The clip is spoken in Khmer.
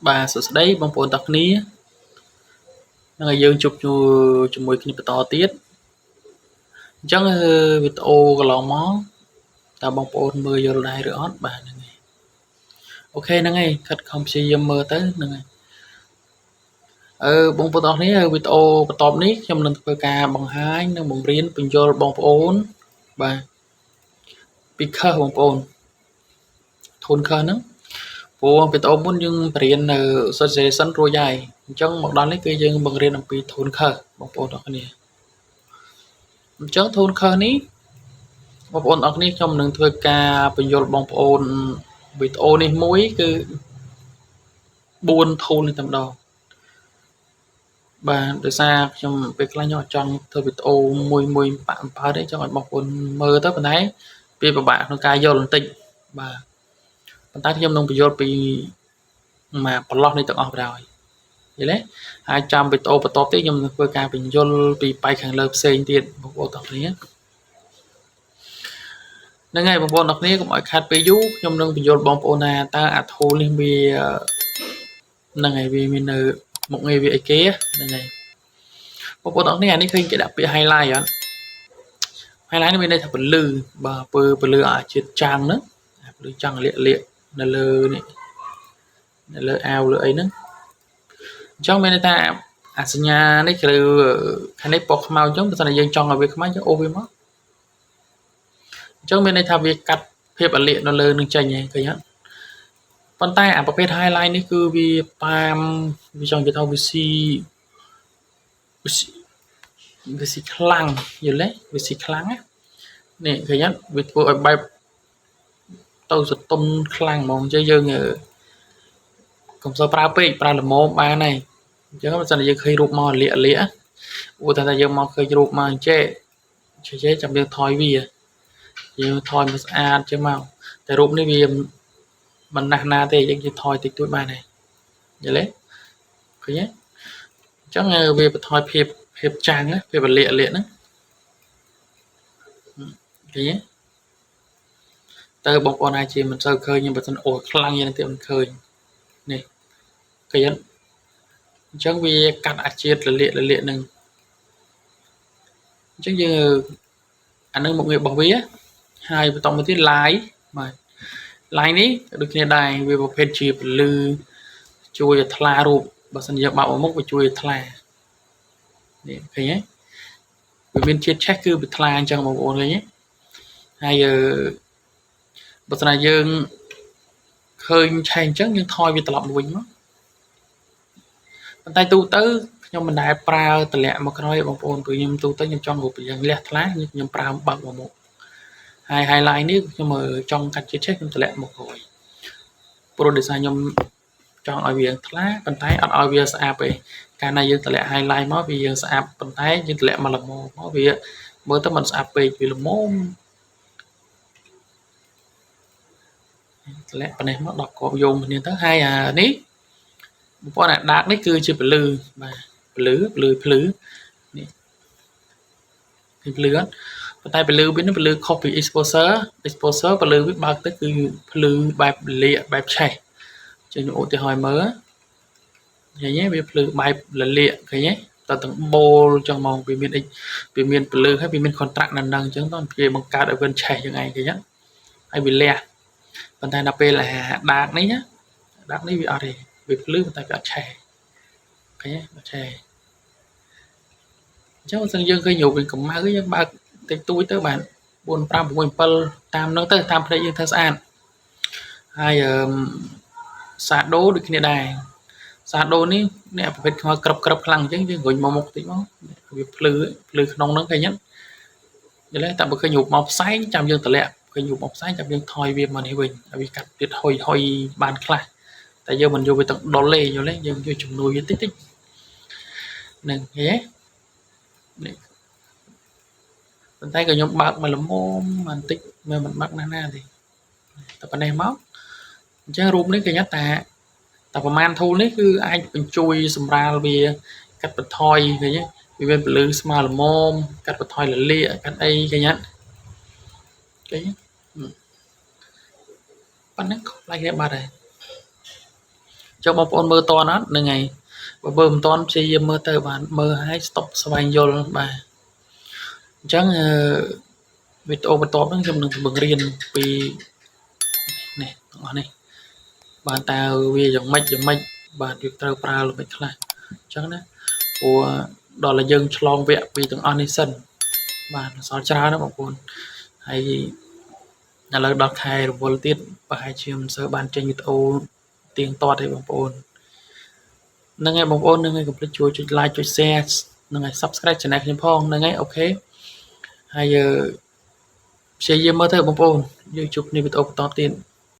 បាទសួស្តីបងប្អូនទាំងគ្នានឹងឲ្យយើងជួបជាមួយគ្នាបន្តទៀតអញ្ចឹងវីដេអូកន្លងមកតើបងប្អូនមើលយល់ដែរឬអត់បាទហ្នឹងហើយ OK ហ្នឹងហើយខិតខំព្យាយាមមើលទៅហ្នឹងហើយអឺបងប្អូនទាំងគ្នាវីដេអូបន្ទាប់នេះខ្ញុំនឹងធ្វើការបង្ហាញនិងបង្រៀនពន្យល់បងប្អូនបាទពី curve បងប្អូន tool curve ហ្នឹងព្រោះវីដេអូមុនយើងបរៀននៅ saturation រួចហើយអញ្ចឹងមកដល់នេះគឺយើងបង្រៀនអំពី tool curve បងប្អូនទាំងគ្នាអញ្ចឹង tool curve នេះបងប្អូនអរគ្នាខ្ញុំនឹងធ្វើការពន្យល់បងប្អូនវីដេអូនេះមួយគឺ4 tool នេះតែម្ដងបាទដោយសារខ្ញុំពេលខ្លះខ្ញុំអត់ចង់ធ្វើវីដេអូមួយមួយបាក់អំពើទេចង់ឲ្យបងប្អូនមើលទៅប៉ុន្តែវាពិបាកក្នុងការយល់បន្តិចបាទប៉ុន្តែខ្ញុំនឹងពន្យល់ពីមកប្រឡោះនេះទាំងអស់បណ្ដោយយល់ទេហើយចាំវីដេអូបន្ទាប់ទៀតខ្ញុំនឹងធ្វើការពន្យល់ពីប៉ែកខាងលើផ្សេងទៀតបងប្អូនទាំងគ្នាហ្នឹងហើយបងប្អូនទាំងគ្នាកុំឲ្យខាត់ពេលយូរខ្ញុំនឹងពន្យល់បងប្អូនថាតើអា tool នេះវាហ្នឹងហើយវាមាននៅមុខងារវាអីគេហ្នឹងហើយបងប្អូនទាំងគ្នាអានេះឃើញគេដាក់ពាក្យ highlight អត់ highlight នេះមានន័យថាពលឺបាទពើពលឺអាជាតិចាំងហ្នឹងពលឺចាំងលាកលាកនៅលើនេះនៅលើអាវលើអីហ្នឹងអញ្ចឹងមានន័យថាអាសញ្ញានេះគឺខាងនេះពណ៌ខ្មៅអញ្ចឹងបើសិនជាយើងចង់ឲ្យវាខ្មៅយើងអូសវាមកអញ្ចឹងមានន័យថាវាកាត់ភាពអលៀកនៅលើនឹងចេញហ្នឹងឃើញអត់ប៉ុន្តែអាប្រភេទ highlight នេះគឺវាប៉ាមវាចង់និយាយថាវាស៊ីវាស៊ីវាស៊ីខ្លាំងយល់ទេវាស៊ីខ្លាំងណានេះឃើញអត់វាធ្វើឲ្យបែបទៅសតុនខ្លាំងហ្មងអញ្ចឹងយើង កុំសូវប្រើពេកប្រើល្មមបានហើយអញ្ចឹងបើសិនជាយើងឃើញរូបមកលាកលាកឧទាហរណ៍ថាយើងមកឃើញរូបមកអញ្ចេះចេះចាំយើងថយវាយើងថយមកស្អាតចឹងមកតែរូបនេះវាមិនណាស់ណាទេយើងយើងថយតិចតួចបានហើយយល់ទេឃើញទេអញ្ចឹងវាបន្ថយភាពភាពចាំងភាពលាកលាកហ្នឹងឃើញទេទៅបងប្អូនអាចជាមិនសូវឃើញបើសិនអូខ្លាំងយ៉ាងទៀតមិនឃើញនេះឃើញអត់អញ្ចឹងវាកាត់អាជាតិរលាករលាកនឹងអញ្ចឹងយើងអានឹងមុខងាររបស់វាហើយបន្តមកទៀត light បាទ light នេះដូចគ្នាដែរវាប្រភេទជាពលឺជួយឲ្យថ្លារូបបើសិនជាបើកមុខវាជួយឲ្យថ្លានេះឃើញទេវាមានជាតិឆេះគឺវាថ្លាអញ្ចឹងបងប្អូនឃើញទេហើយបើសិនណាយើងឃើញឆេះអញ្ចឹងយើងថយវាត្រឡប់មកវិញមកប៉ុន្តែទូទៅខ្ញុំមិនដែលប្រើតម្លាក់មកក្រោយបងប្អូនព្រោះខ្ញុំទូទៅខ្ញុំចង់រូបយ៉ាងលះថ្លាខ្ញុំប្រើបើកមកមុខហើយ highlight នេះខ្ញុំចង់កាត់ជាតិឆេះខ្ញុំតម្លាក់មកក្រោយព្រោះដោយសារខ្ញុំចង់ឲ្យវាថ្លាប៉ុន្តែអត់ឲ្យវាស្អាតទេកាលណាយើងតម្លាក់ highlight មកវាយើងស្អាតប៉ុន្តែយើងតម្លាក់មកល្មមមកវាមើលទៅមិនស្អាតពេកវាល្មមតម្លាក់ប៉ុណ្ណេះមក10គ្រាប់យោងគ្នាទៅហើយអានេះបងប្អូនអា dark នេះគឺជាពលឺបាទពលឺពលឺភ្លឺនេះឃើញភ្លឺអត់ប៉ុន្តែពលឺវានេះពលឺខុសពី exposure exposure ពលឺវាបើកទៅគឺភ្លឺបែបលាកបែបឆេះចឹងខ្ញុំឧទាហរណ៍មើលឃើញទេវាភ្លឺបែបលលាកឃើញទេទៅទាំងបូលចឹងហ្មងវាមានវាមានពលឺហើយវាមាន contrast នៅនឹងអញ្ចឹងទៅវាបង្កើតឲ្យវាឆេះចឹងឯងឃើញទេហើយវាលះប៉ុន្តែដល់ពេលអា dark នេះណា dark នេះវាអត់ទេវាភ្លឺប៉ុន្តែវាអត់ឆេះឃើញទេអត់ឆេះអញ្ចឹងបើសិនយើងឃើញរូបវាកម្ៅយើងបើកតិចតួចទៅបាទ4 5 6 7តាមនោះទៅតាមភ្នែកយើងធ្វើស្អាតហើយអឺ shadow ដូចគ្នាដែរ shadow នេះអ្នកប្រភេទខ្មៅក្រឹបក្រឹបខ្លាំងអញ្ចឹងយើងរុញមកមុខតិចមកវាភ្លឺភ្លឺក្នុងហ្នឹងឃើញអត់យល់ទេតែបើឃើញរូបមកផ្សែងចាំយើងតម្លាក់ឃើញរូបមកផ្សែងចាំយើងថយវាមកនេះវិញឲ្យវាកាត់ទៀតហុយហុយបានខ្លះតែយើងមិនយកវាទាំងដុលទេយល់ទេយើងយកជំនួយវាតិចតិចហ្នឹងឃើញទេនេះប៉ុន្តែក៏ខ្ញុំបើកមកល្មមបន្តិចមើលមិនបើកណាស់ណាទេតែប៉ុណ្ណេះមកអញ្ចឹងរូបនេះគេញ៉ាំតាតែប្រមាណ tool នេះគឺអាចបញ្ជួយសម្រាលវាកាត់បន្ថយឃើញទេវាមានពលឺស្មើល្មមកាត់បន្ថយលលាកកាត់អីឃើញអត់ឃើញប៉ុណ្ណឹងខ្លាយគ្នាបាត់ហើយ ចុះបងប្អូនមើលតអត់ហ្នឹងហើយបើមើលមិនតព្យាយាមមើលទៅបាទមើលឲ្យ stop ស្វែងយល់បាទអញ្ចឹងអឺវីដេអូបន្ទាប់ហ្នឹងខ្ញុំនឹងបង្រៀនពីនេះទាំងអស់នេះបាទតើវាយ៉ាងម៉េចយ៉ាងម៉េចបាទវាត្រូវប្រើល្បិចខ្លះអញ្ចឹងណាព្រោះដល់តែយើងឆ្លងវគ្គពីទាំងអស់នេះសិនបាទសល់ច្រើនណាស់បងប្អូនហើយឥឡូវដល់ខែរវល់ទៀតប្រហែលជាមិនសូវបានចេញវីដេអូទៀងទាត់ទេបងប្អូនហ្នឹងហើយបងប្អូនហ្នឹងហើយកុំភ្លេចជួយចុច like ចុច share ហ្នឹងហើយ subscribe channel ខ្ញុំផងហ្នឹងហើយ OK ហើយព្យាយាមមើលទៅបងប្អូនយើងជួបគ្នាវីដេអូបន្តទៀត។